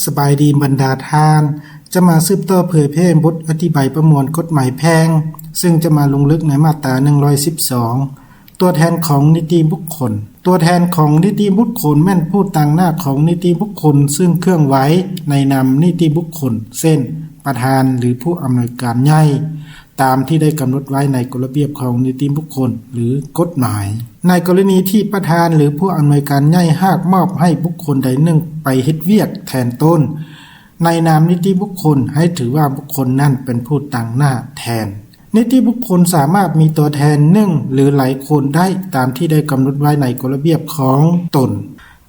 ສະບາຍດີບັນດາທ່ານ, ຈະມາສືບຕໍ່ເຜີຍແຜ່ບົດອະທິບາຍປະມວນກົດໝາຍແພ່ງ, ເຊິ່ງຈະມາລົງເລິກໃນມາດຕາໜຶ່ງຮ້ອຍສິບສອງ ຕົວແທນຂອງນິຕິບຸກຄົນ. ຕົວແທນຂອງນິຕິບຸກຄົນແມ່ນຜູ້ຕາງໜ້າຂອງນິຕິບຸກຄົນ ຊຶ່ງເຄື່ອນໄຫວໃນນາມນິຕິບຸກຄົນ ເຊັ່ນ ປະທານ ຫຼື ຜູ້ອຳນວຍການໃຫຍ່ ຕາມທີ່ໄດ້ກຳນົດໄວ້ໃນກົດລະບຽບຂອງນິຕິບຸກຄົນ ຫຼື ກົດໝາຍ. ໃນກໍລະນີທີ່ປະທານ ຫຼື ຜູ້ອຳນວຍການໃຫຍ່ຫາກມອບໃຫ້ບຸກຄົນໃດໜຶ່ງໄປເຮັດວຽກແທນຕົນ ໃນນາມນິຕິບຸກຄົນ ໃຫ້ຖືວ່າບຸກຄົນນັ້ນເປັນຜູ້ຕາງໜ້າແທນ. ນິຕິບຸກຄົນສາມາດມີຕົວແທນໜຶ່ງ ຫຼື ຫຼາຍຄົນໄດ້ ຕາມທີ່ໄດ້ກຳນົດໄວ້ໃນກົດລະບຽບຂອງຕົນ.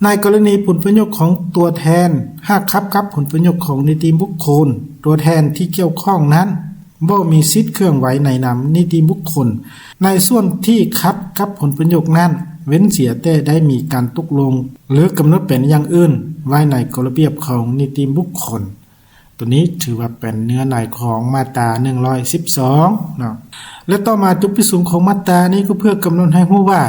ໃນກໍລະນີຜົນປະໂຫຍດຂອງຕົວແທນຫາກຂັດກັບຜົນປະໂຫຍດຂອງນິຕິບຸກຄົນ, ຕົວແທນທີ່ກ່ຽວຂ້ອງນັ້ນບໍ່ມີສິດເຄື່ອນໄຫວໃນນາມນິຕິບຸກຄົນ ໃນສ່ວນທີ່ຂັດກັບຜົນປະໂຫຍດນັ້ນ, ເວັ້ນເສຍແຕ່ໄດ້ມີການຕົກລົງ ຫຼື ກຳນົດເປັນຢ່າງອື່ນໄວ້ໃນກົດລະບຽບຂອງນິຕິບຸກຄົນ. ຕົວນີ້ຖືວ່າເປັນເນື້ອໃນຂອງມາດຕາໜຶ່ງຮ້ອຍສິບສອງເນາະ. ແລະ ຕໍ່ມາຈຸດປະສົງຂອງມາດຕານີ້ກໍເພື່ອກຳນົດໃຫ້ຮູ້ວ່າ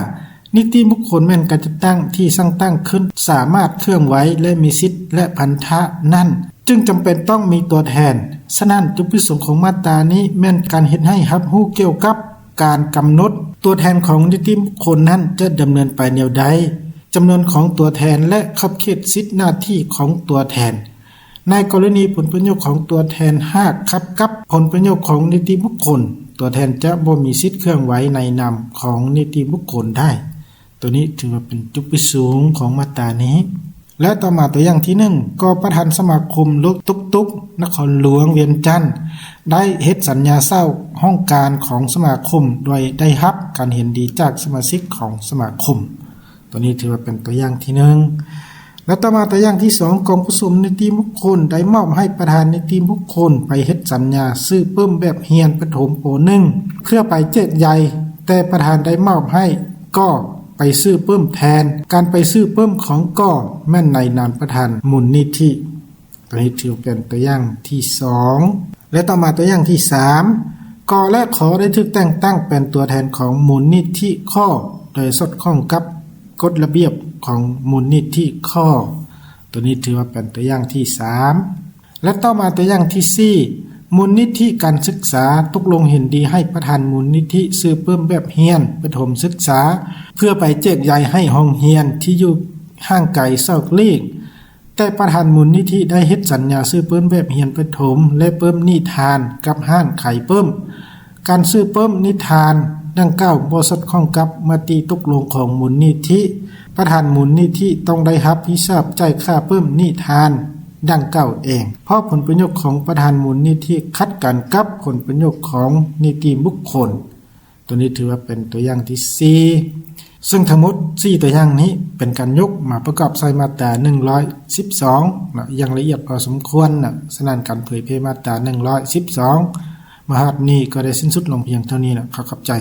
ນິຕິບຸກຄົນແມ່ນການຈັດຕັ້ງທີ່ສ້າງຕັ້ງຂຶ້ນ ສາມາດເຄື່ອນໄຫວ ແລະ ມີສິດ ແລະ ພັນທະນັ້ນ ຈຶ່ງຈຳເປັນຕ້ອງມີຕົວແທນ. ສະນັ້ນ ຈຸດປະສົງຂອງມາດຕານີ້ແມ່ນການເຮັດໃຫ້ຮັບຮູ້ກ່ຽວກັບການກຳນົດຕົວແທນຂອງນິຕິບຸກຄົນນັ້ນຈະດຳເນີນໄປແນວໃດ, ຈຳນວນຂອງຕົວແທນ ແລະ ຂອບເຂດສິດໜ້າທີ່ຂອງຕົວແທນ. ໃນກໍລະນີຜົນປະໂຫຍດຂອງຕົວແທນຫາກຂັດກັບຜົນປະໂຫຍດຂອງນິຕິບຸກຄົນ, ຕົວແທນຈະບໍ່ມີສິດເຄື່ອນໄຫວໃນນາມຂອງນິຕິບຸກຄົນໄດ້. ຕົວນີ້ຖືວ່າເປັນຈຸດປະສົງຂອງມາດຕານີ້. ແລະ ຕໍ່ມາຕົວຢ່າງທີໜຶ່ງ, ກໍປະທານສະມາຄົມລົດຕຸກໆນະຄອນຫຼວງວຽງຈັນ ໄດ້ເຮັດສັນຍາເຊົ່າຫ້ອງການຂອງສະມາຄົມ ໂດຍໄດ້ຮັບການເຫັນດີຈາກສະມາຊິກຂອງສະມາຄົມ. ຕົວນີ້ຖືວ່າເປັນຕົວຢ່າງທີໜຶ່ງ. ແລະ ຕໍ່ມາຕົວຢ່າງທີສອງ, ກອງປະຊຸມນິຕິບຸກຄົນໄດ້ມອບໃຫ້ປະທານນິຕິບຸກຄົນໄປເຮັດສັນຍາຊື້ເພີ່ມແບບຮຽນປະຖົມ ປ.ໜຶ່ງ ເພື່ອໄປແຈກໃຍ, ແຕ່ປະທານໄດ້ມອບໃຫ້ກໍໄປຊື້ເພີ່ມແທນ. ການໄປຊື້ເພີ່ມຂອງກໍແມ່ນໃນນາມປະທານມູນນິທິ. ຕົວນີ້ຖືເປັນຕົວຢ່າງທີສອງ. ແລະ ຕໍ່ມາຕົວຢ່າງທີສາມ, ກໍ ແລະ ຂໍໄດ້ຖືກແຕ່ງຕັ້ງເປັນຕົວແທນຂອງມູນນິທິ ຂໍ ໂດຍສອດຄ່ອງກັບກົດລະບຽບຂອງມູນນິທິ ຂໍ. ຕົວນີ້ຖືວ່າເປັນຕົວຢ່າງທີສາມ. ແລະ ຕໍ່ມາຕົວຢ່າງທີສີ່, ມູນນິທິການສຶກສາຕົກລົງເຫັນດີໃຫ້ປະທານມູນນິທິຊື້ເພີ່ມແບບຮຽນປະຖົມສຶກສາ ເພື່ອໄປແຈກໃຍໃຫ້ໂຮງຮຽນທີ່ຢູ່ຫ່າງໄກສອກຫຼີກ. ແຕ່ປະທານມູນນິທິໄດ້ເຮັດສັນຍາຊື້ເພີ່ມແບບຮຽນປະຖົມ ແລະ ເພີ່ມນິທານກັບຮ້ານຂາຍເພີ່ມ. ການຊື້ເພີ່ມນິທານດັ່ງກ່າວບໍ່ສອດຄ່ອງກັບມະຕິຕົກລົງຂອງມູນນິທິ. ປະທານມູນນິທິຕ້ອງໄດ້ຮັບຜິດຊອບຈ່າຍຄ່າເພີ່ມນິທານດັ່ງກ່າວເອງ, ເພາະຜົນປະໂຫຍດຂອງປະທານມູນນິທິຂັດກັນກັບຜົນປະໂຫຍດຂອງນິຕິບຸກຄົນ. ຕົວນີ້ຖືວ່າເປັນຕົວຢ່າງທີສີ່. ເຊິ່ງທັງໝົດສີ່ຕົວຢ່າງນີ້ເປັນການຍົກມາປະກອບໃສ່ມາດຕາໜຶ່ງຮ້ອຍສິບສອງເນາະ ຢ່າງລະອຽດພໍສົມຄວນເນາະ. ສະນັ້ນ ການເຜີຍແຜ່ມາດຕາໜຶ່ງຮ້ອຍສິບສອງມາຮອດນີ້ກໍໄດ້ສິ້ນສຸດລົງພຽງເທົ່ານີ້ເນາະ. ຂໍຂອບໃຈ.